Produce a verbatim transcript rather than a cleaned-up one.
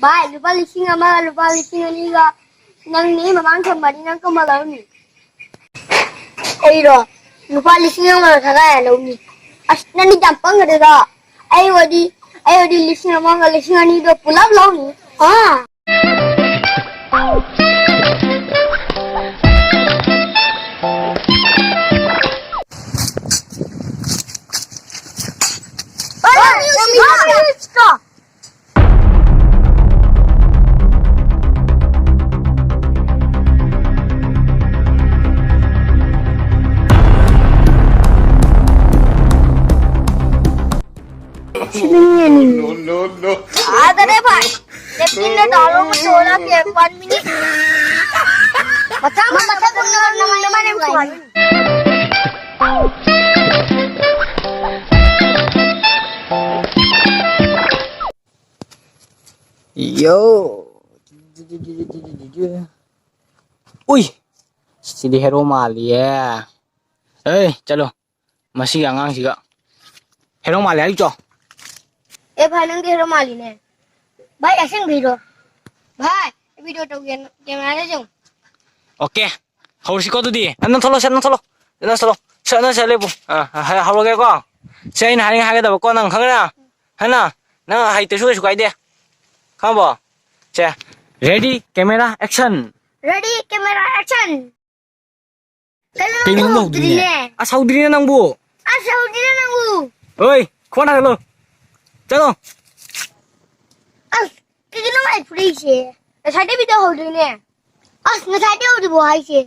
ꯚꯥꯏ, ꯂꯨꯄꯥ ꯂꯤꯁꯤꯡ ꯑꯃꯒ ꯂꯨꯄꯥ ꯂꯤꯁꯤꯡ ꯑꯅꯤꯒ ꯅꯪꯅꯦ ꯃꯃꯥꯡ ꯊꯝꯕꯅꯤ, ꯅꯪ ꯀꯃ ꯂꯧꯅꯤ? ꯑꯩꯔꯣ? ꯂꯨꯄꯥ ꯂꯤꯁꯤꯡ ꯑꯃꯒ ꯈꯔ ꯂꯧꯅꯤ꯫ ꯑꯁ, ꯅꯪꯗꯤ ꯌꯥꯝ ꯄꯪꯒꯗ꯭ꯔꯥ? ꯑꯩ ꯑꯣꯏꯗꯤ, ꯑꯩ ꯑꯣꯏꯗꯤ ꯂꯤꯁꯤꯡ ꯑꯃꯒ ꯂꯤꯁꯤꯡ ꯑꯅꯤꯗꯣ ꯄꯨꯂꯞ ꯂꯧꯅꯤ꯫ ꯑꯥ꯫ No, no, no. ꯌꯥꯗꯔꯦ ꯚꯥꯏ꯫ ꯂꯦꯞꯇꯤꯟꯗ ꯇꯧꯔꯒ ꯇꯣꯂꯛꯀꯦ꯫ One minute. ꯃꯊꯪ, ꯃꯊꯪ ꯅꯪ, ꯅꯪ, ꯅꯪ, ꯅꯪ, ꯅꯪ꯫ ꯌꯣ꯫ ꯎꯏ꯫ ꯁꯤꯗꯤ ꯍꯦꯔꯣ ꯃꯥꯜꯂꯤꯌꯦ꯫ ꯑꯦ, ꯆꯠꯂꯣ꯫ ꯃꯁꯤꯒꯤ ꯑꯉꯥꯡꯁꯤꯒ꯫ ꯍꯦꯔꯣ ꯃꯥꯜꯂꯦ ꯍꯥꯏꯔꯤꯆꯣ꯫ ꯑꯦ ꯚꯥꯏ, ꯅꯪꯗꯤ ꯍꯦꯔꯣ ꯃꯥꯜꯂꯤꯅꯦ꯫ ꯚꯥꯏ, ꯑꯁꯦꯡꯕꯩꯔꯣ? ꯚꯥꯏ, video ꯇꯧꯒꯦ, camera ꯗ ꯌꯦꯡꯉꯨ꯫ Okay꯫ ꯍꯧꯔꯁꯤꯀꯣ ꯑꯗꯨꯗꯤ꯫ ꯅꯪ ꯊꯣꯛꯂꯛꯑꯣ, ꯁꯦ, ꯅꯪ ꯊꯣꯛꯂꯛꯑꯣ꯫ ꯅꯪ ꯊꯣꯛꯂꯛꯑꯣ꯫ ꯁꯦ, ꯅꯪ ꯁꯦ ꯂꯦꯞꯄꯨ꯫ ꯑꯥ, ꯍ-, ꯍ-, ꯍꯧꯔꯒꯦꯀꯣ꯫ ꯁꯦ, ꯑꯩꯅ ꯍꯥꯏꯅꯤꯡ ꯍꯥꯏꯒꯗꯕꯀꯣ, ꯅꯪ ꯈꯪꯉꯦꯅ? ꯍꯥꯏꯅ? ꯅꯪ ꯍꯩꯇ꯭ꯔꯁꯨ ꯀꯩꯁꯨ ꯀꯥꯏꯗꯦ꯫ ꯈꯪꯉꯕꯣ? ꯁꯦ, ready, camera, action꯫ Ready, camera, action꯫ ꯀꯩꯅꯣ ꯀꯩꯅꯣ ꯅꯪꯕꯨ ꯍꯧꯗ꯭ꯔꯤꯅꯦ? ꯍꯧꯗ꯭ꯔꯤꯅꯦ꯫ ꯑꯁ, ꯍꯧꯗ꯭ꯔꯤꯅꯦ ꯅꯪꯕꯨ꯫ ꯑꯁ, ꯍꯧꯗ꯭ꯔꯤꯅꯦ ꯅꯪꯕꯨ꯫ ꯍꯣꯏ, ꯈꯣꯡ ꯊꯥꯡꯒꯠꯂꯣ꯫ ꯆꯠꯂꯣ꯫ ꯑꯁ, ꯀꯩꯒꯤꯅꯣ ꯃꯥꯏ ꯐꯨꯔꯤꯁꯦ? ꯉꯁꯥꯏꯗꯩ video ꯍꯧꯗ꯭ꯔꯤꯅꯦ꯫ ꯑꯁ, ꯉꯁꯥꯏꯗꯩ ꯍꯧꯗ꯭ꯔꯤꯕꯣ ꯍꯥꯏꯁꯦ?